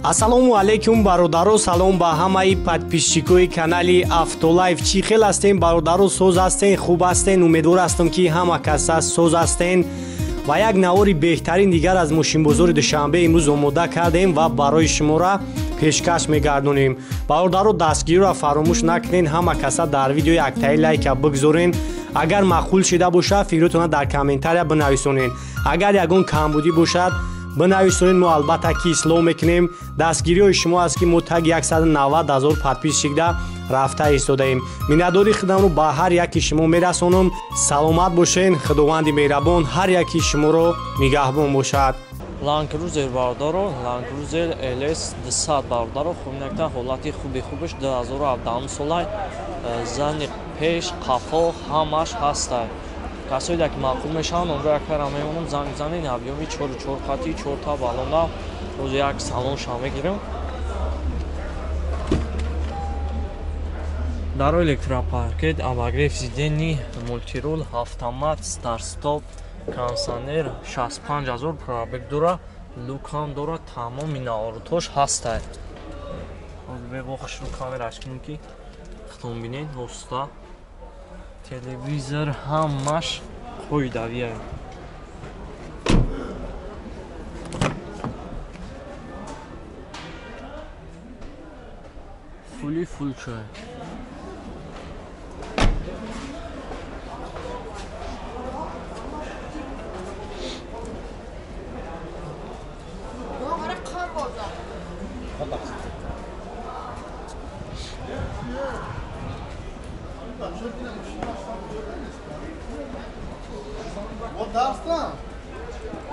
Ассалому алайкум бародаро, салом ба ҳамаи подписчикои канали Автолайф. Чӣ хел ҳастем бародаро, соз ҳастен, хуб ҳастен? Умедвор ҳастам ки ҳама каса соз ҳастен. Ва як навори беҳтарин дигар аз мошинбозори Душанбе имрӯз омода кардем ва барои шуморо пешкаш мегардонем. Бародаро, дастгириро фаромӯш накунен, ҳама каса дар видеои яктаи лайка бигзорен. Агар маъқул шида бошад, фикротона дар комментария бинависонед. Агар ягон камбудӣ бошад, бинависонед, мо албатта ки ислоҳ мекунем. Дастгириҳои шумо аст ки мо таги 190 000 подписчикда рафта истодаем. Миннатдории худамро ба ҳар яки шумо мерасонам. Саломат бошен, Худованди меҳрабон ҳар яки шуморо нигаҳбон бошад. Land Cruiser бародаро, Land Cruiser LS 200 бародаро, хубнакта ҳолати хуби хубаш 2017 солай, зани пеш, қафо ҳамаш ҳастай. Касоида ки маъқул мешаванд, онро якпара мемонам, занг бизанед, объёми 4-4 қати, 4 та балонда, рӯзи як салонша мегирем. Даро электропаркет, обогрев сидений, мультирул, автомат, старт-стоп, кондиционер, 65 000 пробег дора, люкам дора, тамоми наворотош ҳастай. Ҳозир бебо хушрӯ камераш кунем ки хитон бинед, воста. Телевизор ҳамаш қоидавия. Фули фул чой.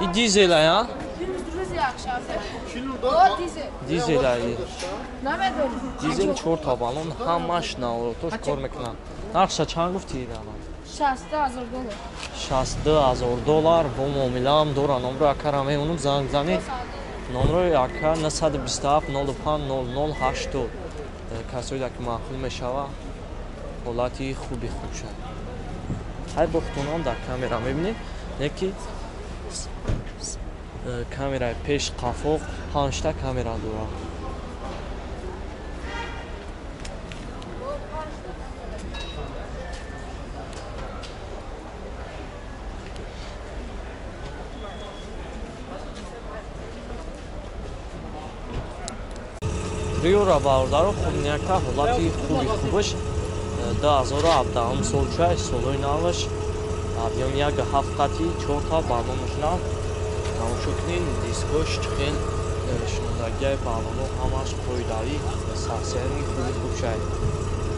И дизел, а? Дизел, дизел 4 та балон, ҳамаш наворотош кор мекунанд. Нархша чанд гуфтӣ? 62 000 доллар. 62 000 доллар бо муомилаам дора. Номро акара мемонам, занг бизанед. Номрои ака 927 05 00 82. Касоида ки маъқул мешава, ҳолати хуби хуб шад. Ҳай бо хутунам дар камера мебинед, не ки камераи пеш, қафо 5 та камера дорад. Риора бародаро, хубнияка ҳолати хуби хубаш 2017 солча, солои наваш, объём 1,7 қати, 4 та балонаш нав. Тамошо кунед, дискош хел шунудагиай, балоно ҳамаш қоидавӣ, сарсияни хуби хуб шай.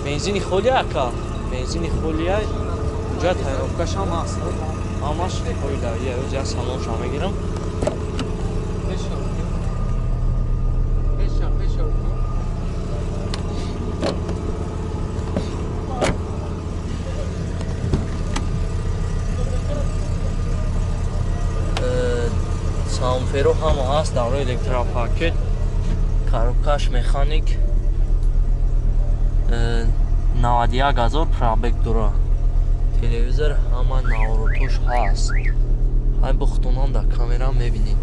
Бензини холи ака, бензини холия, уҷа тайёркаш ҳам ҳаст, ҳамаш қоидавӣ. Оз як салонша мегирам. Самферо ҳама ҳаст, давраи электропакет, коробкаш механик, 91 000 пробег дора. Телевизор ҳама наворотош ҳаст. Ҳай бо хутунам дар камера мебинед.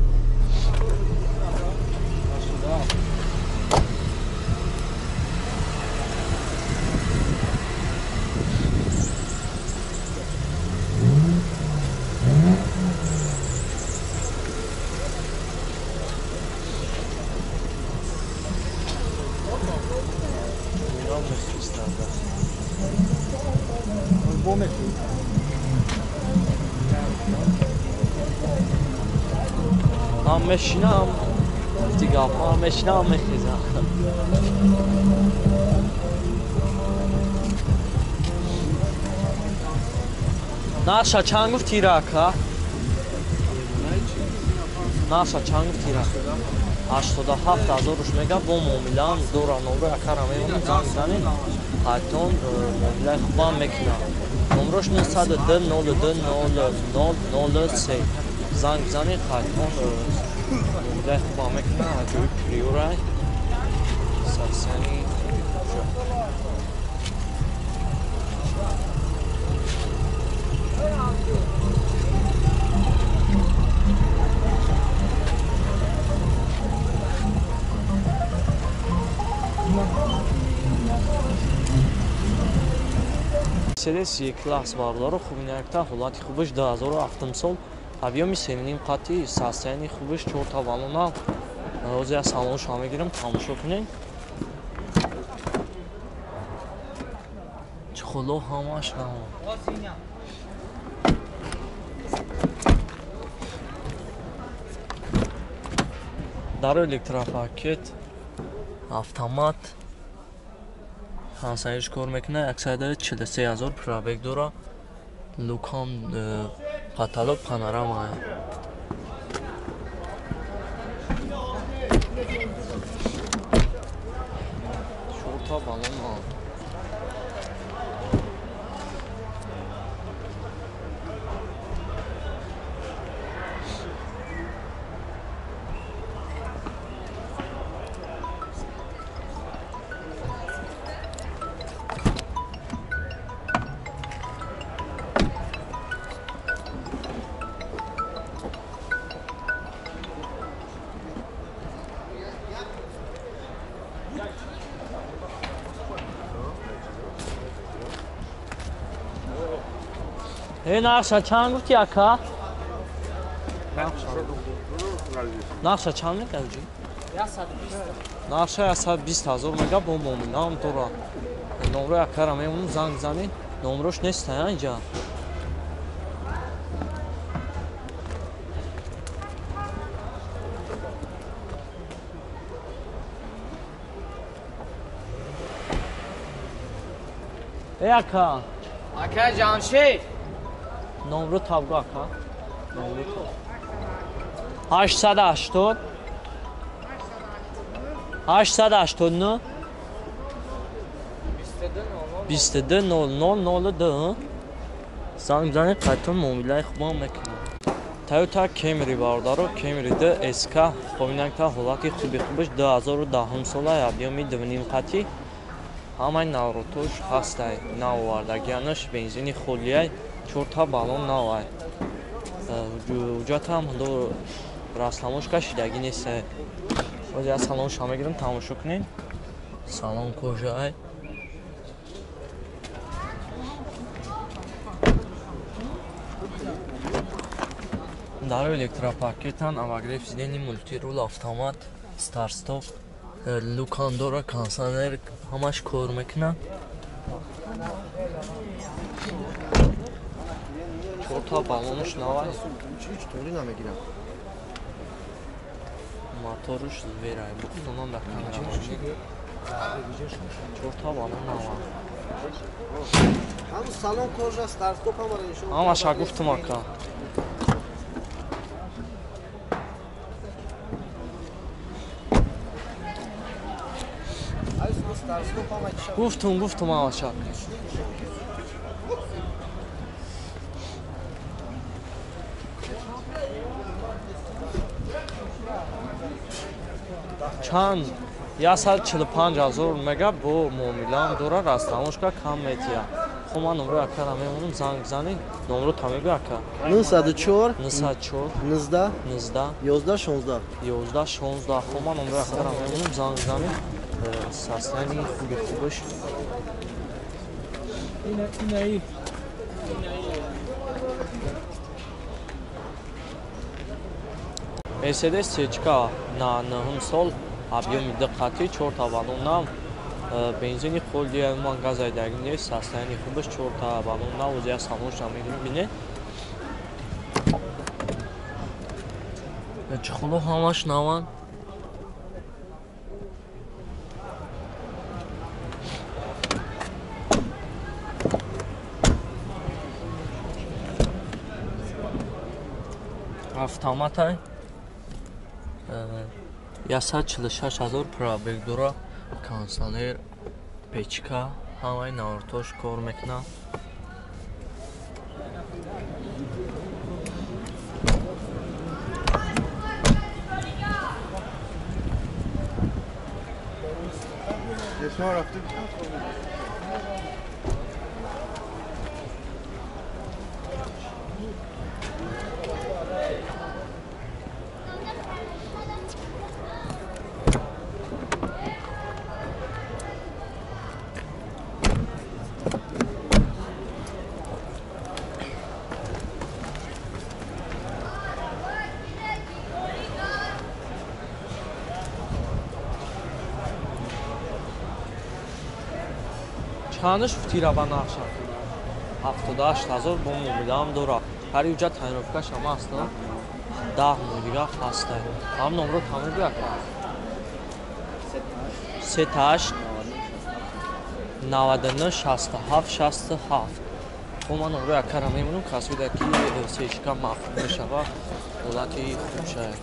Ҳам мешинам, гуфти гапҳо, ҳам мешинам, ҳам мехезам. Нарша чанд гуфти рака? Нарша чанд гуфти рака? 87 000 руш мега, бо муомилаам дора. Номрои акара мемонам, занг бизанед, ҳайтон муомилаи хубам мекунам. Номрош 902 02 00 03. Занг бизанед, ҳайтон муомилаи хубам мекунам. Аҷоиб приорай сарсияни хуби хуб шуд. Mercedes E-класс бародаро, хуб инакта ҳолати хубаш 2007 сол, объёми 3.5 қати, состояние хубаш, 4 та баллона. Ҳозир аз салоншо мегирам, тамошо кунед. Чехоло ҳамаш нав. Дар электропакет, автомат, ҳамсаиш кор мекунад, 143 000 пробег дора, люкам, потолок панорама. Чорта баллон. Нақша чанд гуфти, ака? Нақша чанд мега? Нақша 120 ҳазор мега, бо моминаам дора. Номрои акара мемонам, занг занед. Номрош нест инҷа. Эй ака. Ака Ҷамшед. Номро табгу, ака. Номро таб. 880 889 22 00 02. Занг бизанед, қайтон муомилаи хубам мекунам. Toyota Camry бародаро, Camry 2 SK, хоб инакта ҳолати хуби хубаш, 2010 сола, объёми 2.5 қати, ҳамаи навротош ҳастай, навовардагианаш, бензини холияй, 4 та баллон навай. Ҳуҷҷатам растамошка шидагӣ нестай. Ҳозир аз салонша мегирам, тамошо кунед. Салон кожаай. Дар электропакетан, обогрев сидений, мультирул, автомат, старт-стоп, люкам дора, кондиционер ҳамаш кор мекунад. 4 та баллонаш навай. Моторуш зверай, бухтонам дар камера. 4 та баллон навай. Ҳамун салон кожа, старт-стоп ҳамаро нишон. Ҳамаша гуфтум, ака. Гуфтум, гуфтум ҳамаша. Чанд? 145 ҳазор мега, бо муомилаам дора, растамошка кам метия. Хо ман номрои акара мемонам, занг бизанед, номро та мегӯ, ака. 904 904 19 19 11 16 11 16. Хо ман номрои акара мемонам, занг бизанед. Состояние хуби хубаш. Mercedes Cечка на 9 сол, объёми 2 қати, 4 та баллон нав, бензини холия, ман газайдагӣ нест, состояние хубаш, 4 та баллон нав. Озия салонша мегирем, бинед. Чехоло ҳамаш наванд. Автоматай. 146 ҳазор пробег дора, кондиционер, печка, ҳамаи навртош кор мекунад. Чандаш футира ба нарша? 78 000 бо муомилаам дорад. Ҳар юҷа тонировкаш ҳама аст, 10 моҳ дига ҳаста. Ҳам номро тамом бия ка. 38 99 67 67. Хо, ман номро якара мемонам, касбида ки сешка мафт мешава, ҳолати хуб шавад.